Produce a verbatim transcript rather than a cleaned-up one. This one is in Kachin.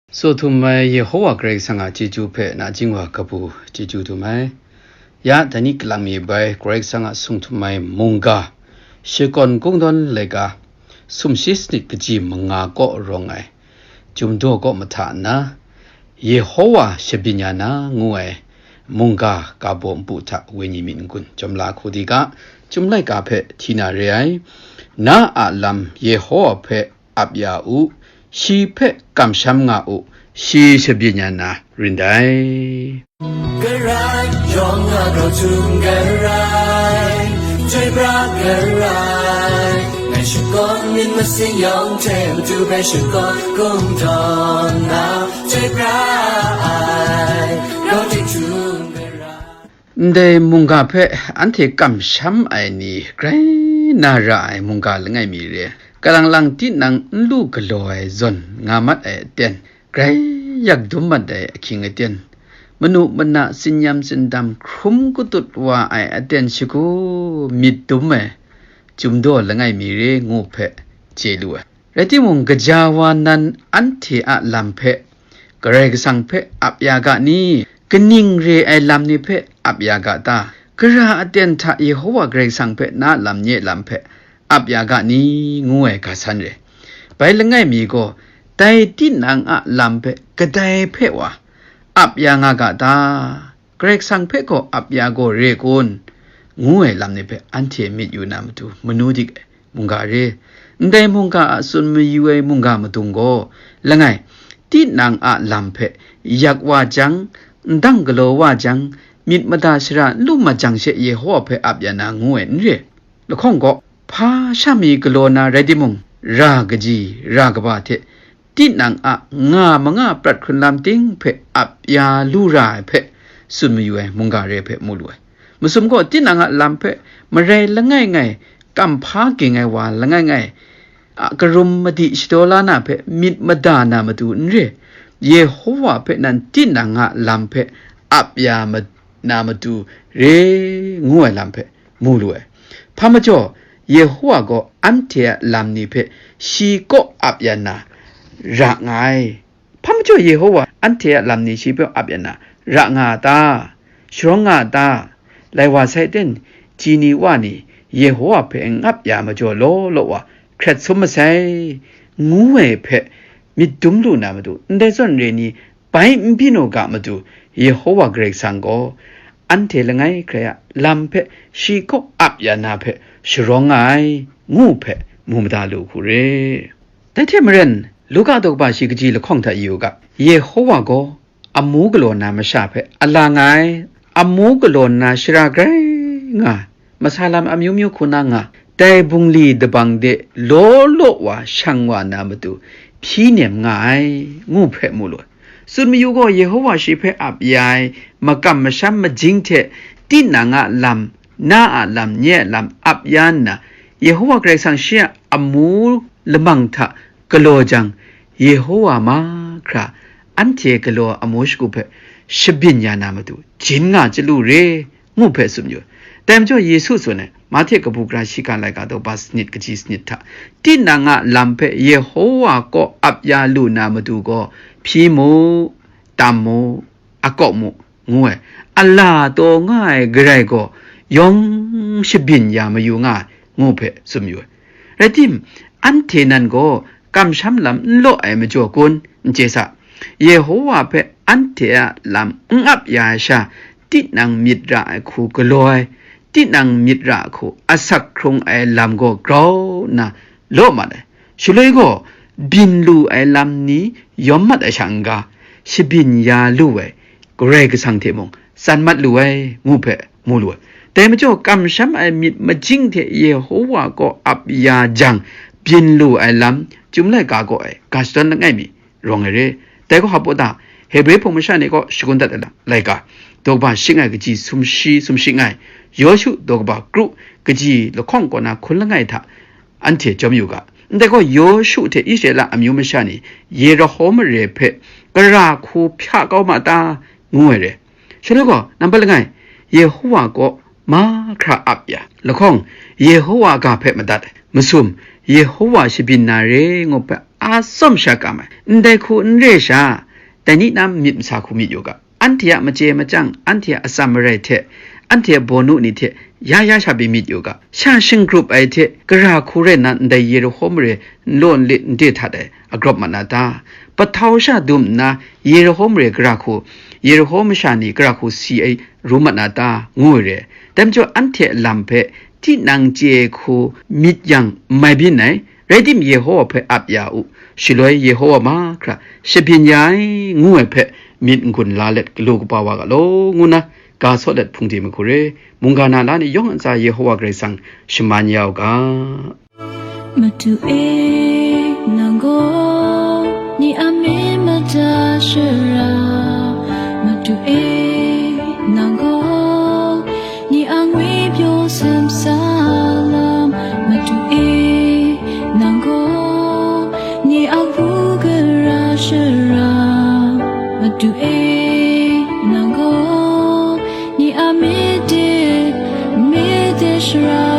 Tsaw htum ai Yehowa Karai Kasang a chyeju hpe nachying wa kabu chyeju dum ai. Ya, dai ni kalang mi bai Karai Kasang a sung htum ai mungga, shakawn kungdawn laika, sumshi sanit kaji manga kaw rawng ai, Chyum daw kaw mahta nna, Yehowa shabyin ya na ngu ai mungga ga baw npu hta wenyi myit n-gun, Chyum la hku di ga, Chyum laika hpe hti na re ai. Na a lam Yehowa hpe ap ya u, shi hpe kamsham nga u, shi shabyin ya na rin dai. Karai, yawng a grau htum karai, chyoi pra karai, ngai shakawn myit masin yawng hte matu hpe shakawn kungdawn na, chyoi pra ai, grau hte htum karai. Ndai mungga hpe anhte kamsham ai ni grai na ra ai mungga langai mi re, kalang lang tinang n lu galaw ai zawn nga mat ai aten, grai yak dum mat ai ahkying aten, manu mana tsinyam tsindam hkrum katut wa ai aten shagu myit dum ai, Chyum daw langai mi re ngu hpe chye lu ai. Rai timung, gaja wa nan anhte a lam hpe Karai Kasang hpe ap ya ga ni? Kaning re ai lam ni hpe ap ya ga ta? Gara aten hta Yehowa Karai Kasang hpe na lam nye lam hpe ap ya ga ni? Ngu ai ga san re. Bai langai mi gaw, dai tinang a lam hpe kadai hpe wa ap ya nga ga ta? Karai Kasang hpe gaw ap ya gaw re kun? Ngu ai lam ni hpe anhte myit yu na matu, manu dik ai mungga re. Ndai mungga a tsun mayu ai mungga madung gaw, langai, tinang a lam hpe yak wa jang, ndang galaw wa jang, myit mada shara n lu mat jang she Yehowa hpe ap ya na ngu ai n re. Lahkawng gaw, hpa sha mi galaw na rai timung, ra kaji, ra kaba hte tinang a nga manga prat hkrun lam ting hpe ap ya lu ra ai hpe tsun mayu ai mungga re hpe mu lu ai. Masum gaw tinang a lam hpe marai langai ngai, kam hpa ging ai wa langai ngai, a karum madi shadaw la na hpe myit mada na matu n re, Yehowa hpe nan tinang a lam hpe ap ya ma-, na matu re ngu ai lam hpe mu lu ai. Hpa majaw, Yehowa gaw anhte a lam ni hpe shi kaw ap ya na ra nga ai. Hpa majaw Yehowa anhte a lam ni shi hpe ap ya na ra nga a ta? Sharawng nga a ta? Lai wa sai ten, ji ni wa ni Yehowa hpe n ap ya majaw law law wa hkret sum masai, ngu ai hpe myit dum lu na matu, ndai zawn re ni bai n byin u ga matu, Yehowa Karai Kasang gaw anhte langai hkrai a lam hpe shi kaw ap ya na hpe sharawng nga ai, ngu hpe mu mada lu hku re. Dai hte maren, Luka daw kaba shi kaji lahkawng hta yu u ga, Yehowa gaw amu galaw na masha hpe a la nga ai, amu galaw na shara grai nga, masa lam amyu myu hku na nga, dai bungli dabang de law law wa shang wa na matu hpyi nem nga ai, ngu hpe mu lu ai. Tsun mayu gaw, Yehowa shi hpe ap ya ai makam masham majing hte tinang a lam, na a lam, nye a lam ap ya nna, Yehowa Karai Kasang shi a amu lamang hta galaw jang, Yehowa mahkra anhte galaw amu shagu hpe shabyin ya na matu, jin nga chyalu re, ngu hpe tsun yu. Dai majaw Yesu tsun ai, Mahte kabu gara shiga laika daw ba sanit kaji sanit hta, tinang a lam hpe Yehowa kaw ap ya lu na matu gaw, hpyi mu, tam mu, akawp mu, ngu ai, a la taw nga ai Karai gaw yawng shabyin ya mayu nga ai, ngu hpe tsun yu ai. Rai tim, anhte nan gaw kamsham lam n law ai majaw kun? N chye sa. Yehowa hpe anhte a lam n ap ya ai sha, tinang myit ra ai hku galaw ai, tinang myit ra ai hku asak hkrung ai lam gaw grau nna law mat ai. Shaloi gaw, byin lu ai lam ni yawm mat ai sha n-ga, shabyin ya lu ai Karai Kasang hte mung tsan mat lu ai, ngu hpe mu lu ai. Dai majaw, kamsham ai myit majing hte Yehowa kaw ap ya jang, byin lu ai lam, Chyum laika kaw ai ga shadawn langai mi rawng ai re. Dai gaw hpa ta, Hebre hpung masha ni kaw shagun dat ai laika, daw kaba shing ai kaji sumshi, sumshi ngai, Yawshu daw kaba kru kaji lahkawng kaw na hkun langai hta, anhte chyawm yu ga. Ndai gaw, Yawshu hte Israela amyu masha ni Yeriho mare hpe gara hku hpya kau ma ta, ngu ai re. Shaloi gaw, nambat langai, Yehowa kaw mahkra ap ya, lahkawng, Yehowa ga hpe madat ai, masum, Yehowa shabyin na re ngu hpe a tsawm sha kam ai, ndai hku n re sha, dai ni na myit masa hku myit yu ga, anhte a machye machyang, anhte a atsam marai hte, anhte a bawnu ni hte ya ya sha pyi myit yu ga, sha shingrup ai hte gara hku rai nna ndai Yerihon mare n law n lit n de htat ai agrawp mat na ta? Pahtau sha dum nna Yerihon mare gara hku, Yerihon masha ni gara hku si ai ru mat na ta? Ngu ai re. Dai majaw anhte a lam hpe tinang chye ai hku myit yang n mai byin ai, rai tim, Yehowa hpe ap ya u, shaloi Yehowa mahkra shabyin ya ai, ngu ai hpe myit n-gun la let galu kaba wa ga law, ngu nna ga sawt let hpung de mahku re. Mungga na la ni yawng a ntsa Yehowa Karai Kasang shaman ya u ga. Madu e, nang gaw ni a myit mada shara, Madu e, nang gaw ni a ngwi pyaw sem salam, Madu e, nang gaw ni a bu gara shara, Madu e, nang gaw ni a myit de, myit de shara